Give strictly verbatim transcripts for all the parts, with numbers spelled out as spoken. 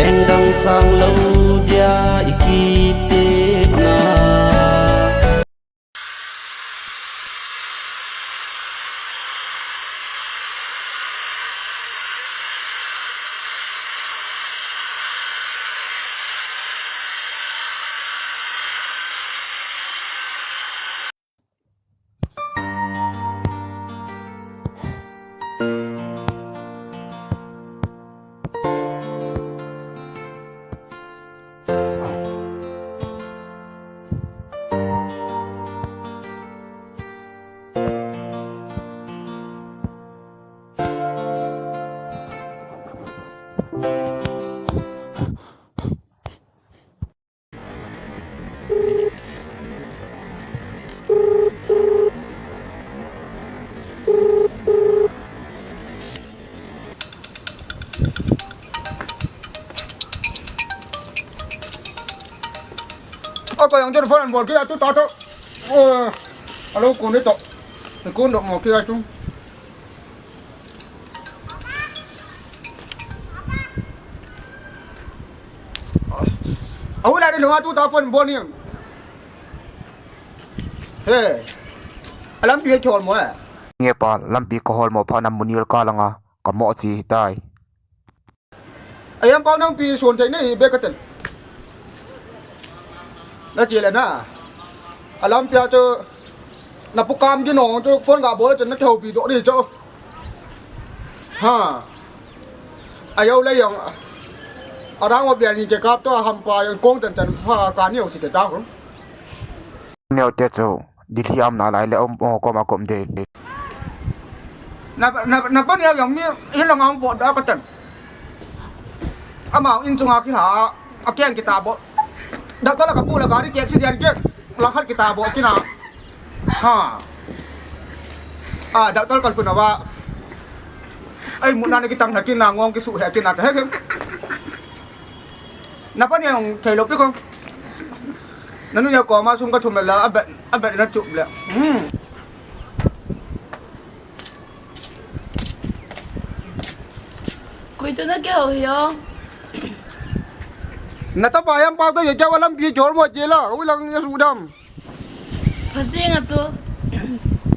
Engdang sang lo dia i kitepna. Ako yang phone bol kit a tu ta to. Eh, alo kun to. Kun do mo kit a tu. Ahulai ni lunga tu ta phone bol ni. He. Alampi he kihol mo e. Nge pa, lampi kahol mo phat na munil ka langa kamo chi tai. Ayam pau nang pi sun thei nei be ka ten. Na chi le na. Alampi a chu na pu kam gi nong chu phone ga bol chen na kihoupi doh ni chu. Ha. Ayau le yang. Arang wa bial ni ke kap to hampa yang kong ten ten ha ka ni o chi te ta hu. Neo te chu, Delhi am na lai le um, oh, koma kom de. Na, na, na pa neo yang mi, in lang ang po da ka ten. Ama in chunga ki ha, a keng kita bo. Doctor la ka pu la gari ke accident ke, lang khat kita bo kina. Ha. Ah, doctor kal kuna wa. Ai, mun na ni kitang na kina ngong ki su he kina ka he he. Na pa ni ang thei lo pi ko. Nanu ni ko ma sum ka thum la, a bet, a bet na chup le. Hmm. Koi to na ke ho hi o. Na ta pa yam pa to ye kya walam pi jor mo je la, u lang ya su dam. Phasing a chu.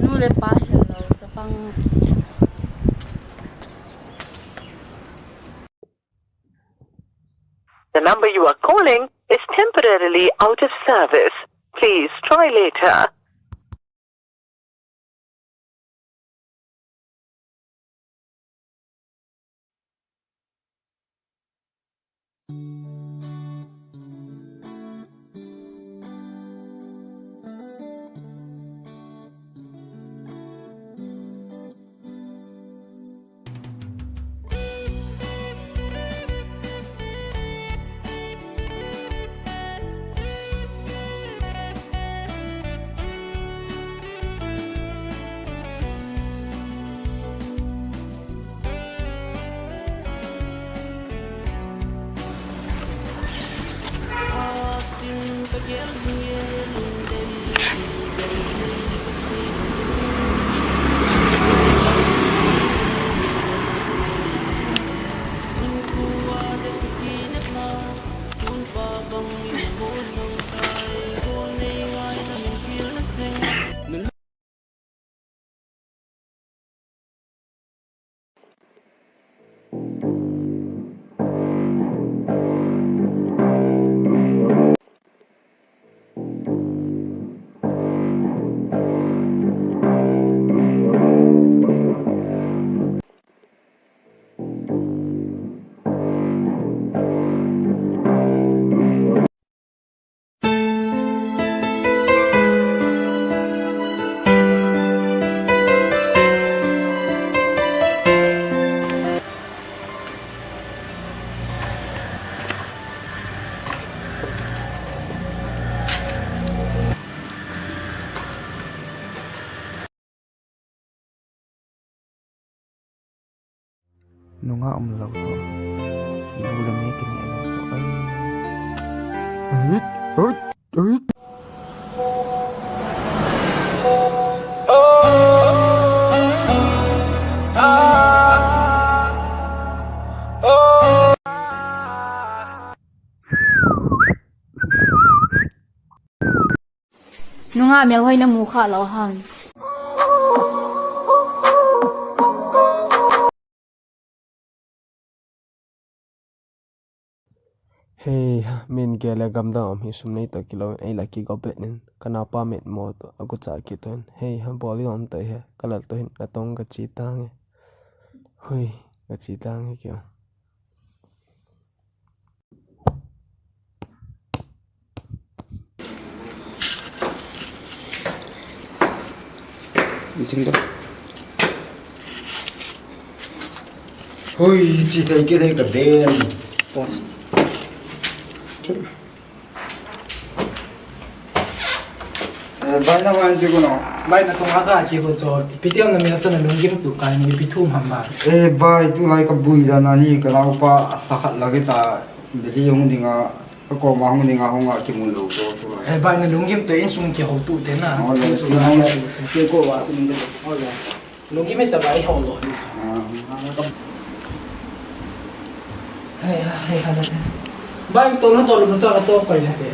Nu le pa hi lo, chapang. The number you are calling is temporarily out of service. Please try later. Nunga um lo to. Bu le me kini lo to. Ai. Ai, ai, ai. Nungah melhoi namu kha lou ham? Hei ha, min gel le gamdang um hi sum nei toh kilou in, ei la kigo bet in, ka naopa mitmo toh, agucha kit un. Hei ha, bol i um toh hi, ka lal toh hin, natong ka che tange. Hui, ka che tange kio. Ding dong. Hui, che thei kit thei ka den. Pause. Eh, bai, nang wan che ko no. Bai, natong a ka che ko chu. Ipi ti ham na mi na chu nalunggim tup kai ni, ipi thu ham bai? Eh, bai, tulai ka bui dan a ni, ka naopa lha khat la kit a, Delhi hung ding a, ka koma hung ding a, hung a kimu lou chu tulai. Eh, bai, nalunggim toh insung kihou tu te na. Oh, le, chu na. Ke ko wa sum de. Oh, le. Lunggim ta bai, hou lou ni. Ah. Hei ha, hei ha, hei. Bai, tol na tol na cha ka to koi na te.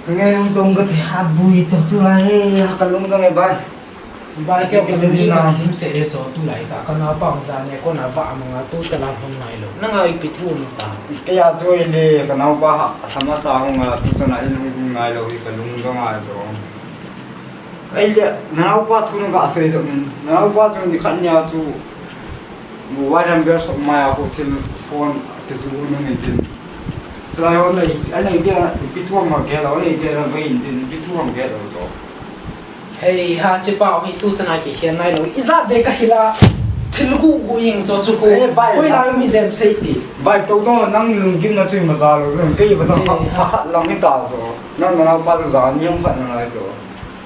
Nge hung tong ka te, abui toh tulai, ha ka lung dong e bai. Bai, kei ka lung ding na him se e cho tulai ta, ka naopa hung ja ne, ko na va manga tu cha la hung nai lou. Nanga ipi thu um ta. Kei a chu le, ka naopa ha, thama sa hung a, tu cha na in hung nai lou, ka lung dong a cho. Ahile, na naopa thu nang ka sei jong in, na naopa chu ni khat nia chu mobile number sok mai a ko thil phone kisu u nung in tin. Chulai ho nei, anei te, ipi thu ham kei lou, anei te na vei in tin, ipi thu ham kei lou chu. Hei ha, che pa, hei tu chana kikhen nai lou. Ijat be ka hila, thil gu gu ing chu chu ko. Eh, bai, hoi na. Lai mi dem sei ti. Bai, to no, nang lunggim na chu ima ja lou, kei ba ta. Eh, ha, ha. Ha, ha, lang hi ta chu. Nang, na naopa chu ja ni ham khat na lai chu.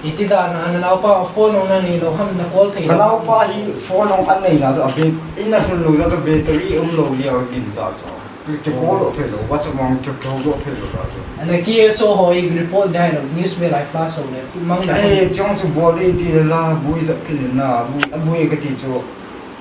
Iti dan a, na naopa phone ong na nei lou ham, na call thei lou. Ka naopa hi phone ong anei na chu, a bat-, ina sun lou na chu battery um lou ni a gin cha chu. Ki call lou thei lou, WhatsApp mang ki call lou thei lou ta chu. Ana K S O ho i report dai lou, news me lai flash lou le, mang na. Eh, chong chu bol dei ti la, bui jap ki na, bui, a bui ka ti chu.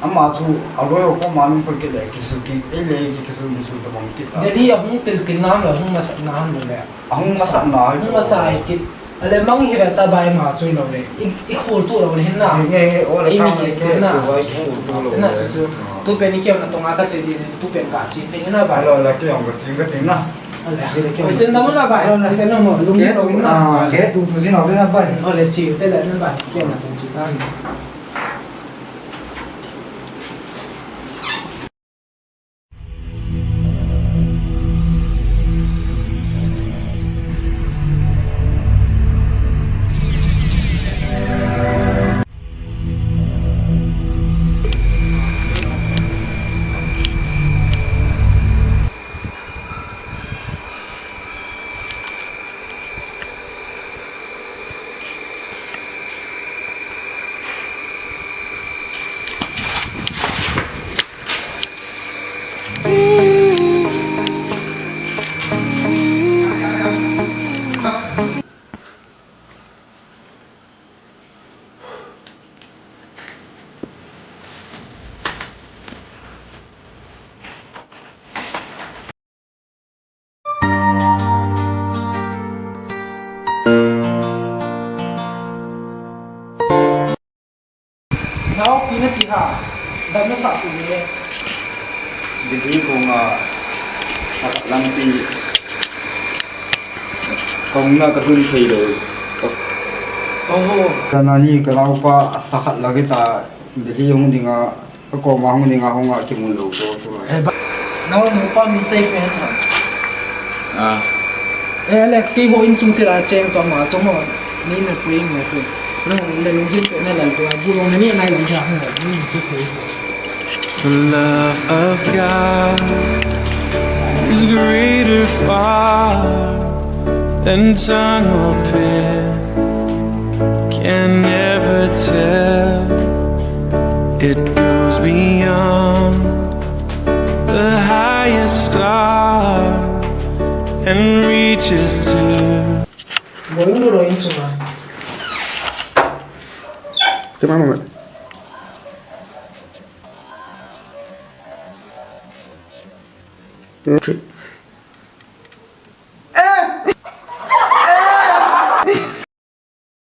Ama chu, a loi ho koma nung khoi ki le, kisu ki, ei le ki kisu, kisu ta bang ki ta. Delhi a hung til kin nam la, hung masat nam lou le. Ahung masat na hi chu. Hung masat kit. Ale mang hi ve ta bai ma chu lou le. I, i khol tu lou le hin na. Nge, nge, o le. Ei ka mi le ke na. Tu bai khol tu lou le. Na chu chu. Ah. Tu pen i kiam na tong a ka che di, tu pen ka che phe na bai. Alo la ke ong ka che ka te na. Ale. Ke le ke ong. Oi sen da mo na bai. Alo na. Oi sen da mo. Lung ke lou tu na. Ah, ke tu tu jin o na bai. O le che te le na bai. Ke na tu che ta. Nao, pi na ti ha. Dam na sa tu le. Delhi kong a, a lampi. Kong na ka dun thei lou. Oho. Ka na ni ka naopa lha khat la kit a Delhi hung ding a. Ka koma hung ding a hung a kimu lou chu tulai. Eh, ba, nao, naopa min sei pen ha. Ah. Eh, le, kei ho in chung che la cheng chom ma chom ho. Ni na pui me pui. Na hung le lung hin pe na lal tu a bu long na ni nai long ja hung ni chu pui. The love of God is greater far than tongue or pen can never tell. It goes beyond the highest star and reaches to. Boyun ro in suma. Kemama. Trip.